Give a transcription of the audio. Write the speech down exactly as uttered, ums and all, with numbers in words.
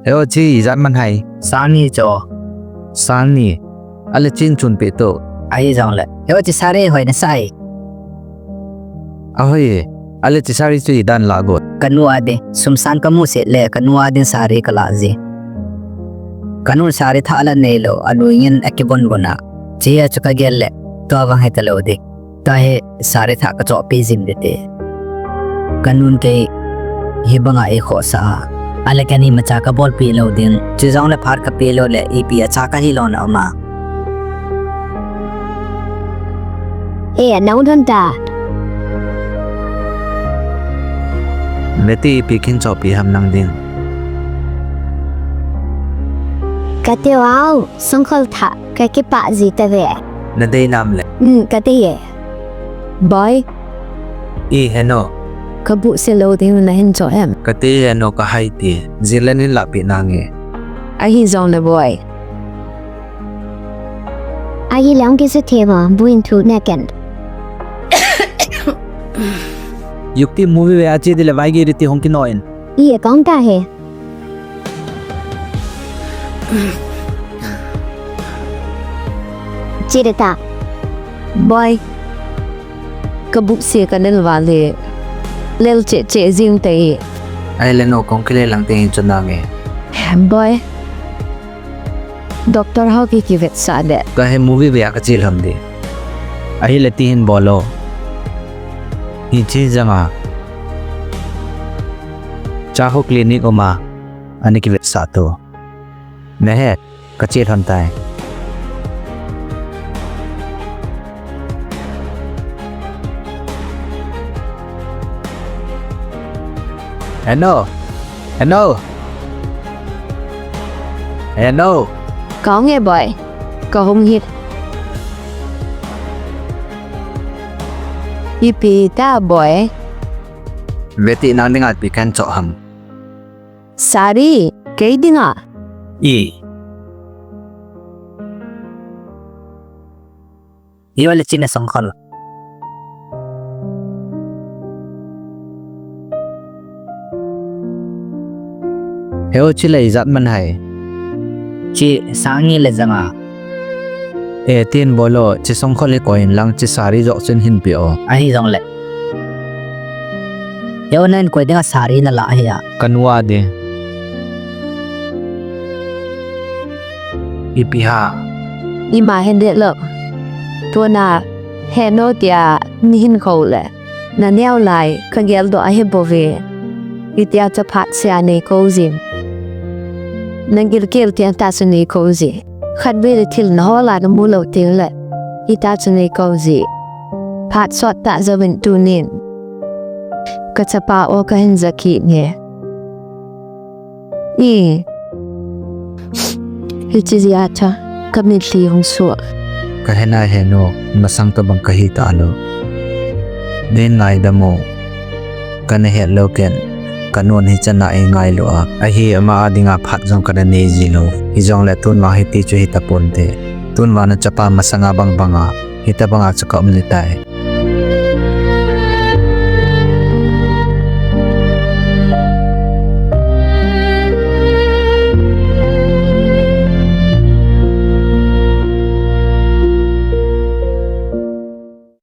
Heo chi ijat man ham? Sang ni cho. Sang ni. Ale chin chun pe to. Ahi jongle. Heo chi sari hoi na sai. Ahoi. Ale chi sari chu idan la got. Kanu a ding, sum sang kamu se le, kanu a ding sari kala ji. Kanu sari tha la nei lo, anu ngin akibon bona. Chi a chu kagel le, to vang heta lo ding. Tahi sari tha kachoh pi jing ding te. Kanun kei hibanga eikhohsah a. Ale kani macha kabolpi lou ding. Chujongle phat kape lou le ipi a cha kahi lou na uma. E, nau don ta. Nati ipi kin chohpi ham nang ding. Kati vang, songkhol tha, kakipah ji tave. Nadei nam le. Hmm, kati e. Boi. I heno. Kabuhse lou ding nahin cho em. Kati heno kahai ti. Jing le nin lapi nange. Ahi jongle boi. Ahi lang kisa thema, buin thu naken. Yukti movie ve achi dile vaigi riti hong kinoin. I e kong ta he. Chirita. Boi. Kabuhse kalel vale. Lel che che jing te. Ai le no kong kile lang te hin chuna nge. Boi. Doctor ho ki kivetsah de. Kahe movie ve a kachil ham de. Ahile tihin bolo. Hichi janga. Chaho clinic uma. Ani kivetsah to. Nehe, kachil ham tai. Heno. Heno. Heno. Kong e boi. Kahung hit. Ipi ta boi. Veti nang dinga ipi kahin choh ham. Sari, kei dinga. I. Iyo le chine songkhol. Heo chi le ijat man ham. Chi sang ni le janga. E tin bolo, chi songkhol hi koin lang chi sari jok chun hin pe o. Ahi jongle. Heo nan koi dinga sari nala hi a. Kanu a de. Ipi ha. Ima hin de lo. Tuna, heno tia, nihin kho le. Naneo lai, kagel doh ahi bouve. Itia chaphat sia nei kou jin. Nagilkel tia ta chu nei kou ji. Khatvei le thil nahola namu lou teng le. Ita chu nei kou ji. Phat sot ta jouvin tunin. Kachapa o kahin ja kit nge. I. Hichi jia cha, kamitlhi hung sua. Kahe nai heno, masang tobang kahi talou. Nei ngaidam o. Kana het lou ken. Kanun hi chana eingailu a. Ahi ama a dinga phat jong kana nei ji lou. Hijongle tun vang hiti chu hita ponte. Tun vang nachapa masanga bang banga. Hita banga chu ka um ni tai.